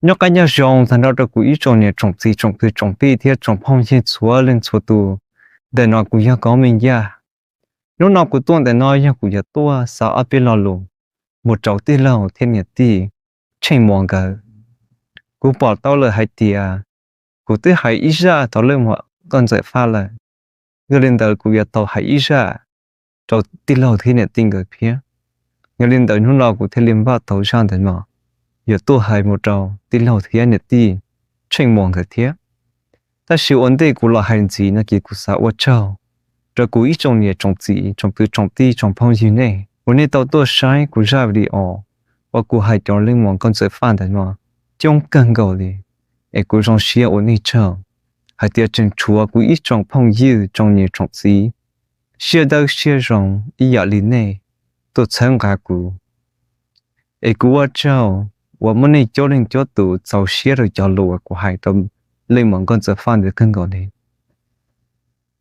Nyob qab nyob zoo tag nrho rau kuv ib tsoom niam tsoom txiv tsoom kwv tsoom tij thiab tsoom phooj ywg txhua leej txhua tus. Ntawm no kuv yog Koob Me Yaj. Hnub no kuv tuaj ntawm no yog kuv yuav tuaj xa ob peb lo lus mus rau tij laug thiab niam tij Tsheej Muas nkawd. Kuv pom tau lawm hais tias kuv twb hais ib zaj rau leej muam Nkauj Ntxawm Faj lawm, yog li ntawd kuv yuav tau hais ib zaj rau tij laug thiab niam tij nkawd thiab. Yog li ntawd hnub no kuv thiaj li npaj tau zaj ntawm no yuav tuaj hais mus rau tij laug thiab niam tij Tsheej Muas nkawd thiab. Tab sis ua ntej kuv los hais ntxiv no ces kuv xav ua tsaug rau kuv ib tsoom niam tsoom txiv tsoom kwv tsoom tij tsoom phooj ywg nej uas nej tau tuaj saib kuv zaj video uas kuv hais cov leej muam Nkauj Ntxawm Faj ntawm no coob kawg nkaus li, es kuv zoo siab ua nej tsaug hais tias tseem tshuav kuv ib tsoom phooj ywg tsoom niam tsoom txiv siab dawb siab zoo ib yam li nej tuaj txhawb nqa kuv. Es kuv ua tsaug uas muaj nej coob leej coob tus txaus siab rau cov lus uas kuv hais rau leej muam Nkauj Ntxawm Faj ntawd kawg nkaus li.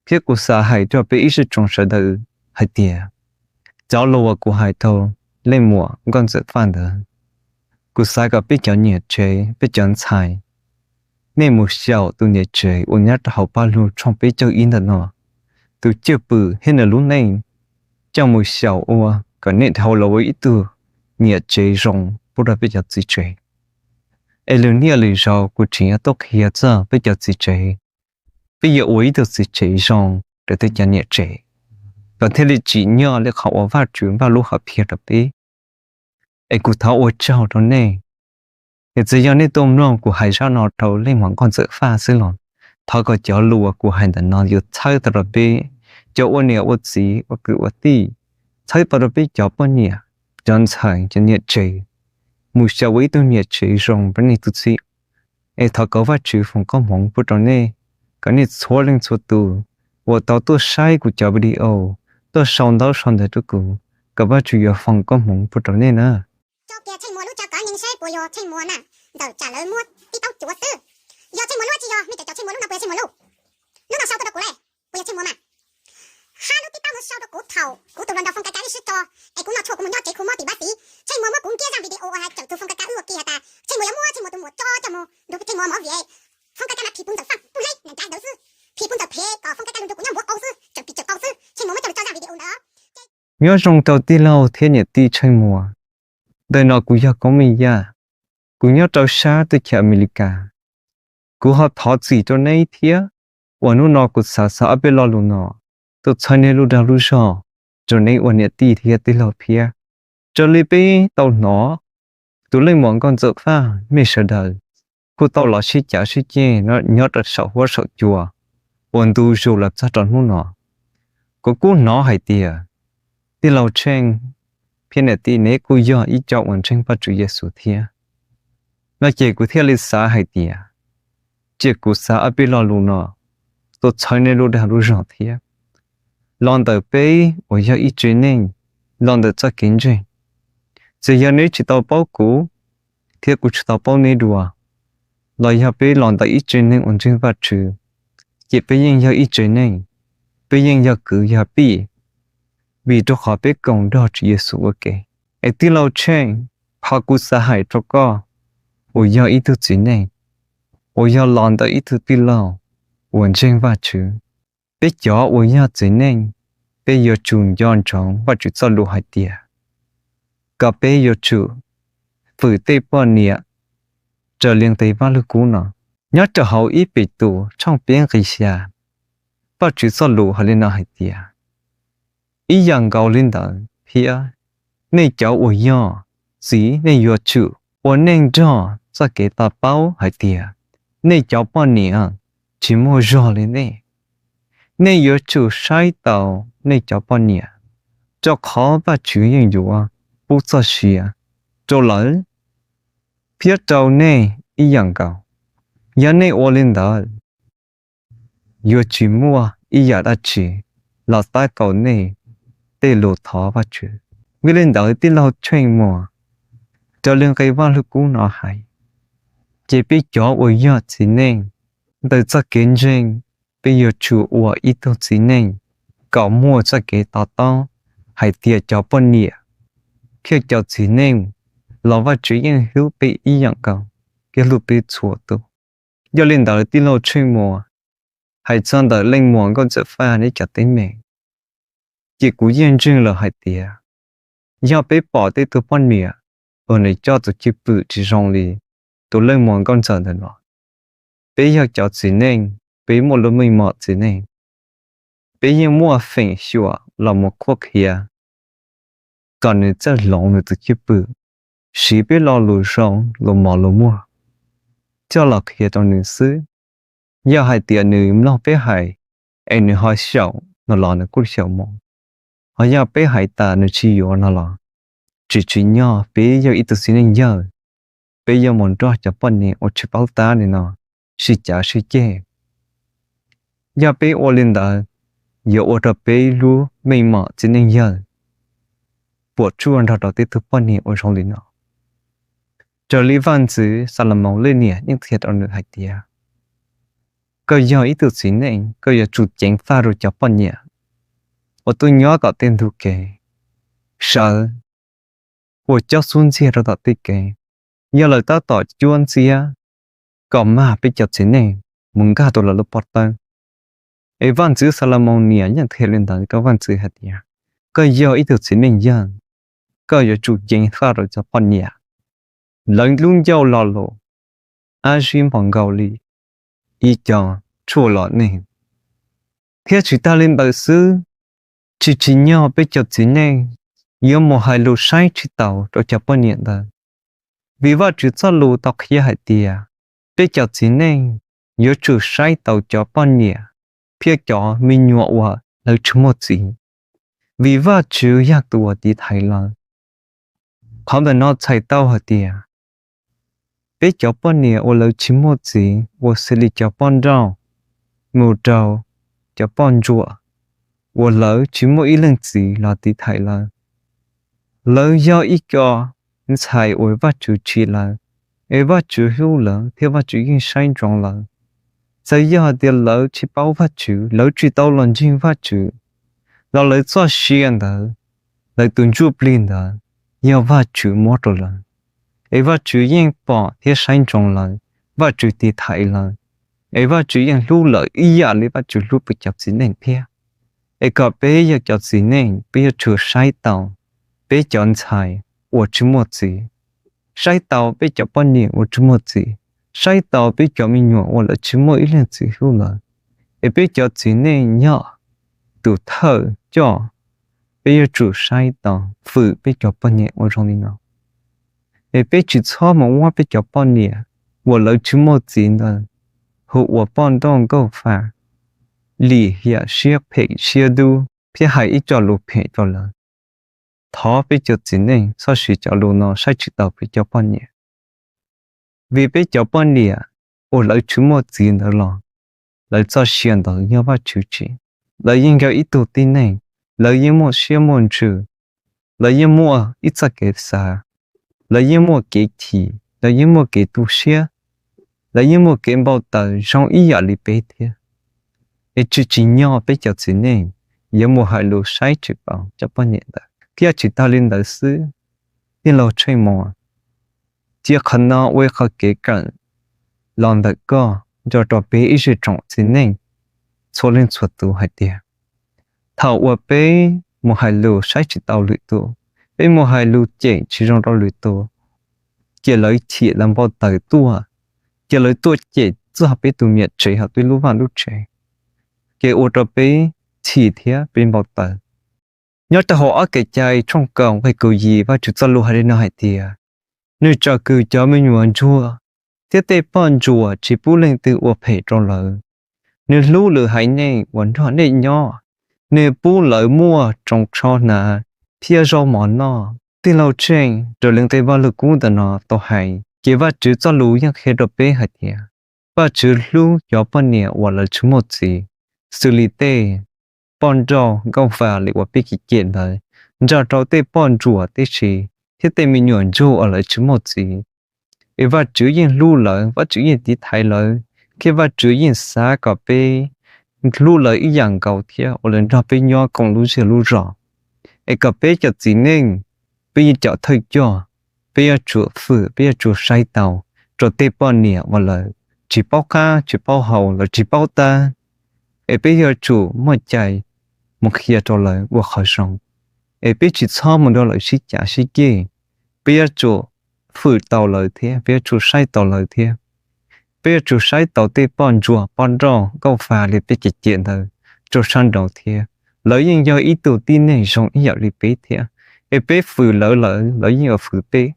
Thiab kuv xav hais rau peb ib tsoom sawv daws hais tias cov lus uas kuv hais rau leej muam Nkauj Ntxawm Faj ntawd, kuv xav kom peb cov niam tsev peb cov ntxhais, nej mus xyaum tus niam tsev uas nyob rau hauv Paj Lug tshooj peb caug ib ntawm no, tus cwj pwm thiab nws lub neej, coj mus xyaum ua kom nej dhau los ua ib tug niam tsev zoo pub rau peb cov txiv tsev. Es lwm niaj lwm zaus kuv tseem yuav tuaj qhia txog peb cov txiv tsev, peb yuav ua ib tug txiv tsev zoo rau tej cov niam tsev, kom thiaj li tsim nyog li qhov uas Vajtswv npaj lub hom phiaj rau peb. Es kuv thov ua tsaug rau nej. Es txawm yog nej tuaj mloog kuv hais zaj no rau leej muam Nkauj Ntxawm Faj xwb los thov kom cov lus uas kuv hais ntawm no yuav txhawb tau rau peb cov ua niam ua txiv ua kwv ua tij, txhawb tau rau peb cov poj niam, cov ntxhais, cov niam tsev mus xyaum ua ib tug niam tsev zoo rau nej tus txib. Es thov kom Vajtswv foom koob hmoov pub rau nej, kom nej txhua leej txhua tus uas tau tuaj saib kuv cov video, tuaj sau ntaub sau ntawv rau kuv, kom Vajtswv yuav foom koob hmoov pub rau nej na. Coj kiag Tsheej Muas lub tso kom nyeej seb puas yog Tsheej Muas na, ntawm tsam lawv muab tib taub cuav xwb. Yog Tsheej Muas lub tsis yog, nej cov Tsheej Muas lub no puas yog Tsheej Muas lub? Lub no sau tuaj rau kuv le, puas yog Tsheej Muas mas? Hab lub tib taub no sau rau kuv thaum kuv tus hluas nraug Foom Kab Kab wb sib tso, es kuv noj tshuaj kuv mus nyob tsev kuv mob tim npab xiv, Tsheej Muas muab kuv nkiag zaj video uas hais txog tus Foom Kab Kab wb ua ke has tas Tsheej Muas yuav muab Tsheej Muas tus muam tso coj mus nrug Tsheej Muas mov vim Foom Kab Kab mas phim pub Ntxawm Faj pub hleb nees nkaib ntawd xwb, phim pub Ntxawm Phem kom Foom Kab Kab lug nrug kuv nyob npuav qau xwb, tseem phim tseem qau xwb, Tsheej Muas muab coj lug tso zaj video ntawd. Nyob zoo rau tij laug thiab niam tij Tsheej Muas. Ntawm no kuv yog Koob Me Yaj, kuv nyob rau sab teb chaws Amelikas. Kuv ho thov txim rau neb thiab uas hnub no kuv xav xa ob peb lo lus no tuaj txhawb neb lub dag lub zog rau neb ua niam tij thiab tij laug thiab. Raws li peb tau hnov, tus leej muam Nkauj Ntxawm Faj mej sawv daws kuj tau los sib cav sib ceg nyob rau saum huab saum cua uas ntu zus los txog rau hnub no. Kuv kuj hnov hais tias tij laug Tsheej thiab niam tij neb kuj yog ib co uas ntseeg Vajtswv Yexus thiab. No ces kuv thiaj li xav hais tias cia kuv xa ob peb lo lus no tuaj txhawb neb lub dag lub zog thiab. Los ntawm peb uas yog ib tsev neeg, los ntawm txoj kev ntseeg, txawm yog neb tsis tau paub kuv thiab kuv tsis tau paub neb dua, los yog peb los ntawm ib tsev neeg uas ntseeg Vajtswv, ces peb yeej yog ib tsev neeg, peb yeej yog kwv yog tij, vim rau qhov peb koom nrog Tswv Yexus ua ke. Es tij laug Tsheej, qhov kuv xav hais rau koj uas yog ib tug txiv neej, uas yog los ntawm ib tug tij laug uas ntseeg Vajtswv, peb cov uas yog txiv neej, peb yuav tsum nco ntsoov Vajtswv txoj lus hais tias kom peb yuav tsum fwm tej poj niam raws li nqe Vaj Lug Kub no. Nyob rau hauv ib Petus tshooj peb nqe xya, Vajtswv txoj lus hais li no hais tias, ib yam nkaus li ntawd thiab, nej cov uas yog txiv nej yuav tsum ua neej nrog txoj kev to taub hais tias nej cov poj niam tsis muaj zog li nej. Nej yuav tsum saib taus nej cov poj niam, rau qhov Vajtswv yeej yuav pub txoj sia rau lawv thiab rau nej ib yam nkaus. Yog nej ua li ntawd, yuav tsis muaj ib yam dab tsi los tab kaum nej tej lus thov Vajtswv. Vim li ntawd tij laug Tsheej Muas, raws li nqe Vaj Lug Kub no hais, ces peb cov uas yog txiv neej, ntawm txoj kev ntseeg, peb yuav tsum ua ib tug txiv neej kom muaj txoj kev to taub hais tias cov poj niam thiab cov txiv neej los Vajtswv yeej hlub peb ib yam nkaus. thiab hlub peb txhua tus. Yog li ntawd tij laug Tsheej Muas, hais txog ntawm leej muam Nkauj Ntxawm Faj neb cov teeb meem, ces kuv yeej ntseeg lawm hais tias yog peb pom tej tug poj niam uas nws coj tus cwj pwm tsis zoo li tus leej muam Nkauj Ntxawm ntawm no, peb yog cov txiv neej, peb muaj lub meej mom txiv neej, peb yeej muaj feem xyuam los mus qhuab qhia kom nws txawj hloov nws tus cwj pwm, siv peb lo lus zoo, lus mos lus muag coj los qhia rau nws xwb. Yog hais tias nws mloog peb hais es nws ho xyaum no los nws kuj xyaum mus, ho yog peb hais tas nws tsis yuav no los tsis tsim nyog peb yog ib tug txiv neej yawg, peb yuav mus nrog cov poj niam uas tsis paub tab li no sib cav sib ceg. Yog peb ua li ntawd, yuav ua rau peb lub meej mom txiv neej yawg puas tsuaj nrog rau tej tug poj niam uas zoo li no. Raws li vaj ntxwv Xalumoos leej niam yeej qhia rau nws hais tias, koj yog ib tug txiv neej, koj yuav tsum ceev faj rau cov poj niam uas tuaj nyob tom tej ntug kev, sawv ua cob xub ntxiag rau tom tej kev. Yog lawv tab tom cuab ntxiab kom mag peb cov txiv neej mus nkag rau lawv lub pob tawb. Es vaj ntxwv Xalumoos niam yeej qhia li ntawd rau vaj ntxwv hais tias, koj yog ib tug txiv neej yawg, koj yuav tsum ceev faj rau cov poj niam, lawv lub ncauj lo lus ab zib npaum nkaus li ib co tshuaj los neeg. Thiab tsis tas li ntawd xwb, tsis tsim nyog peb cov txiv neej yuav mus hais lus saib tsis taus rau cov poj niam ntawd, vim Vajtswv txoj lus tau qhia hais tias peb cov txiv neej yuav tsum saib taus cov poj niam thiab cov me nyuam uas lawv tsis muaj txiv, vim Vajtswv yog tus uas tiv thaiv lawv. Qhov ntawm no txhais tau hais tias peb cov poj niam uas lawv tsis muaj txiv ua xws li cov poj nrauj mus rau cov poj ntsuam uas lawv tsis muaj ib leej txiv los tiv thaiv lawv. Lawv yog ib co ntxhais uas Vajtswv tsim lawv, es Vajtswv hlub lawv thiab Vajtswv yeej saib ntsoov lawv. Txawm yog hais tias lawv tsis paub Vajtswv, lawv tsis tau los ntseeg Vajtswv, los lawv txoj sia ntawd, lawv tus ntsuj plig ntawd yog Vajtswv muab rau lawv, es Vajtswv yeej pom thiab saib ntsoov lawv, Vajtswv tiv thaiv lawv, es Vajtswv yeej hlub lawv ib yam li Vajtswv hlub peb cov txiv neej thiab. Es kom peb yog cov txiv neej, peb yuav tsum saib taus peb cov ntxhais uas tsis muaj txiv, saib taus peb cov poj niam uas tsis muaj txiv, saib taus peb cov me nyuam uas lawv tsis muaj ib leej txiv hlub lawv. Es peb cov txiv neej yog tus thawj coj, peb yuav tsum saib taus fwm peb cov poj niam uas zoo li no. Es peb tsis txhob mus muab peb cov poj niam uas lawv tsis muaj txiv ntawd hu ua poj nrauj nkauj fam, lim hiam siab phem siab dub thiab hais ib co lus phem rau lawv. Thov peb cov txiv neej txhob siv cov lus no saib tsis taus peb cov poj niam. Vim peb cov poj niam uas lawv tsis muaj txiv ntawd los lawv txoj sia ntawd yog Vajtswv tsim. Lawv yeej yog ib tug tib neeg, lawv yeej muaj siab muaj ntsws, lawv yeej muaj ib txoj kev xav, lawv yeej muaj kev chim, lawv yeej muaj kev tu siab, lawv yeej muaj kev npau taws zoo ib yam li peb thiab. Es tsis tsim nyog peb cov txiv neej yuav mus hais lus saib tsis taus cov poj niam ntawd. Thiab tsis tas li ntawd xwb, tij laug Tsheej Muas, cia qhov no ua ib qho kev kawm los ntawm koj nrog rau peb ib zej tsoom txiv neej txhua leej txhua tus hais tias, thaum uas peb mus hais lus saib tsis taus lwm tus, peb mus hais lus cem tsis zoo rau lwm tus, ces lawv chim lawv npau taws tuaj, ces lawv tuaj cem txog peb tus niam tsev hauv peb lub vaj lub tsev, ces ua rau peb chim thiab peb npau taws. Nyob rau hauv ob Kev cai tshooj kaum nqe kaum yim, Vajtswv txoj lus hais li no hais tias, nws tsom kwm cov me nyuam ntsuag thiab tej poj ntsuam tsis pub leej twg ua phem rau lawv. Nws hlub lwm haiv neeg uas nrog nej nyob, nws pub lawv muaj tsoos tsho hnav thiab zaub mov noj. Tij laug Tsheej, raws li nqe Vajluskub ntawm no tau hais, ces Vajtswv txoj lus yeej qhia rau peb hais tias, Vajtswv hlub cov poj niam uas lawv tsis muaj txiv, xws li tej poj nrauj nkauj fam li uas peb cem cem ntawd, nrog rau tej poj ntsuam tib si, thiab tej me nyuam ntsuag uas lawv tsis muaj txiv. Es Vajtswv yeej hlub lawv, Vajtswv yeej tiv thaiv lawv, thiab Vajtswv yeej xav kom peb hlub lawv ib yam nkaus thiab ua lawv nrog peb nyob koom lub zej lub zos. Es kom peb cov txiv neej, peb yog cov thawj coj, peb yuav tsum fwm, peb yuav tsum saib taus rau tej poj niam uas lawv tsis paub qab tsis paub hau, lawv tsis paub tab. Es peb yuav tsum muaj cai mus qhia rau lawv ua qhov zoo. Es peb tsis txhob mus nrog lawv sib cav sib ceg. Peb yuav tsum fwm tau lawv thiab peb yuav tsum saib tau lawv thiab. Peb yuav tsum saib tau tej poj ntsuam poj nrauj nkauj fa li peb cem cem ntawd rau sab nraud thiab. Lawv yeej yog ib tug tib neeg zoo ib yam li peb thiab. Es peb fwm lawv, lawv lawv yeej yuav fwm peb,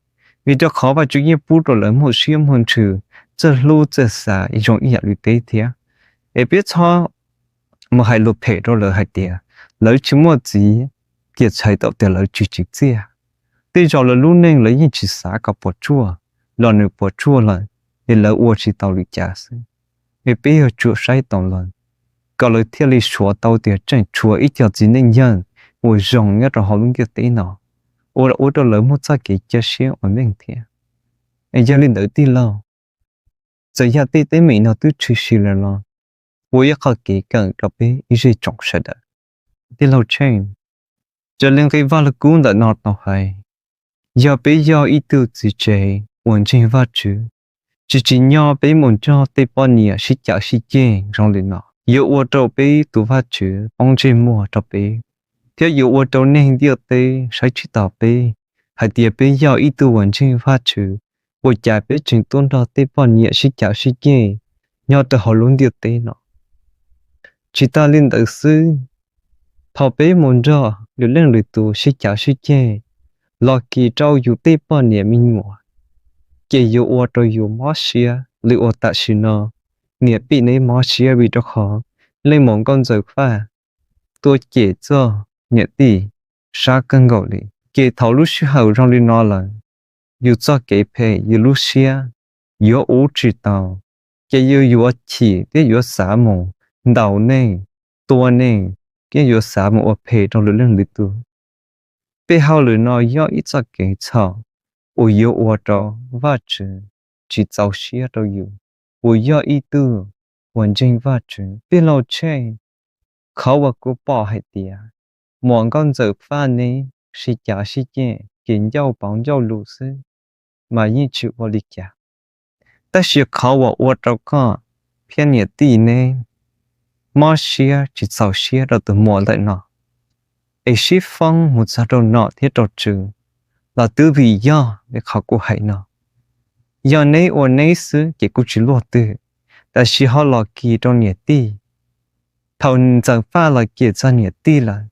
vim rau qhov Vajtswv yeej pub rau lawv muaj siab muaj ntsws, txawj hlub txawj xav zoo ib yam li peb thiab. Es peb txhob mus hais lus phem rau lawv hais tias lawv tsis muaj txiv, ces txhais tau tias lawv tsis tsim txiaj. Tej zaum lawv lub neej lawv yeej tsis xav kom puas tsuaj, los nws puas tsuaj lawm, es lawv ua tsis tau li cas xwb. Es peb yuav tsum saib taus lawv, kom lawv thiaj li suav tau tias tseem tshuav ib co txiv neej yawg uas zoo nyob rau hauv lub ntiaj teb no, ua ua rau lawv muaj txoj kev cia siab uas meej thiab. Es yog li ntawd tij laug, txawm yog tej teeb meem no twb tshwm sim lawm los ua ib qho kev kawm rau peb ib zej tsoom sawv daws. Tij laug Tsheej, raws li nqe Vaj Lug Kub ntawm no tau hais, yog peb yog ib tug txiv tsev uas ntseeg Vajtswv, tsis tsim nyog peb mus nrog tej poj niam sib cav sib ceg zoo li no, yuav ua rau peb tus Vajtswv poob ntsej muag rau peb, thiab yuav ua rau neeg ntiaj teb saib tsis taus peb hais tias peb yog ib tug uas ntseeg Vajtswv, ua cas peb tseem tuaj nrog tej poj niam sib cav sib ceg nyob rau hauv lub ntiaj teb no. Tsis tas li ntawd xwb, thaum peb mus nrog lwm leej lwm tus sib cav sib ceg los kis rau yus tej poj niam me nyuam, ces yuav ua rau yus mob siab li uas tam sim no niam tij neb mob siab vim rau qhov leej muam Nkauj Ntxawm Faj tuaj cem txog niam tij sab kawg nkaus li. Ces thaum lub sij hawm zoo li no lawm, yus txoj kev phem yus lub siab yuav ua tsis tau, ces yus yuav chim thiab yuav xav mus ntaus neeg, tua neeg, thiab yuav xav mus ua phem rau lwm leej lwm tus. Tej hauj lwm no yog ib txoj kev txhaum uas yuav ua rau Vajtswv tsis txaus siab rau yus uas yog ib tug uas ntseeg Vajtswv. Tij laug Tsheej, qhov uas kuv pom hais tias muam Nkauj Ntxawm Faj neb sib cav sib ceg ces ncauj pauv ncauj lus xwb, mas yeej tsis ua li cas. Tab sis qhov uas ua rau koj thiab niam tij neb mob siab tsis txaus siab rau tus muam ntawm no, es sib foob mus txog rau nom thiab rau tswv los twb vim yog li qhov kuv hais no. Yog neb ua neb xwb ces kuj tsis luaj twg, tab sis ho los kis rau niam tij. Thaum Ntxawm Faj los cem txog niam tij lawm,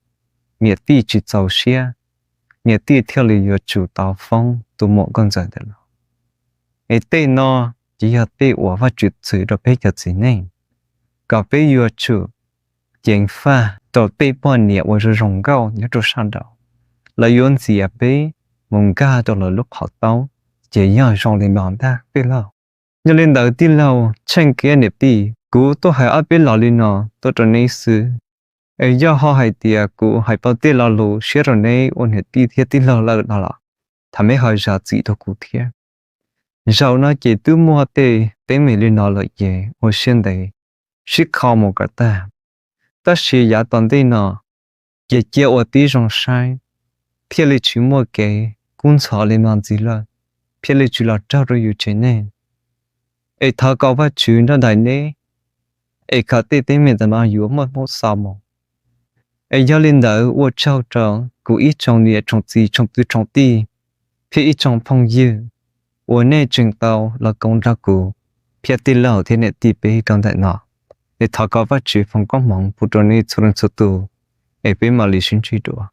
niam tij tsis txaus siab, niam tij thiaj li yuav tsum tau foob tus muam Nkauj Ntxawm ntawm no. Es tej no ces yog tej uas Vajtswv txwv rau peb cov txiv neej, kom peb yuav tsum ceev faj rau tej poj niam uas zoo zoo nkauj nyob rau sab nraud. Lawv yuav ntxias peb mus nkag rau lawv lub qhov taub, ces yog zoo li no ntag tij laug. Yog li ntawd tij laug Tsheej thiab niam tij, kuv tuaj hais ob peb los li no tuaj rau neb xwb. Es yog ho hais tias kuv hais tau tej lo lus siab rau neb ua niam tij thiab tij laug lawm no los thov neb ho zam txim rau kuv thiab. Zaum no ces twb muaj tej teeb meem li no lawm ces ua siab ntev sib kho mus kom tag. Tab sis yav tom ntej no ces cia ua tib zoo saib, thiaj li tsis muaj kev kub ntxhov li no ntxiv lawm, thiaj li tsis los raug rau yus tsev neeg. Es thov kom Vajtswv nrog nraim neb, es kom tej teeb meem ntawm no yuav muaj hnub xaus mus. Es yog li ntawd ua tsaug rau kuv ib tsoom niam tsoom txiv tsoom kwv tsoom tij thiab ib tsoom phooj ywg uas nej tseem tau los koom nrog kuv thiab tij laug thiab niam tij peb rau ntawm no. Es thov kom Vajtswv foom koob hmoov pub rau nej txhua leej txhua tus, es peb mam li sib ntsib dua.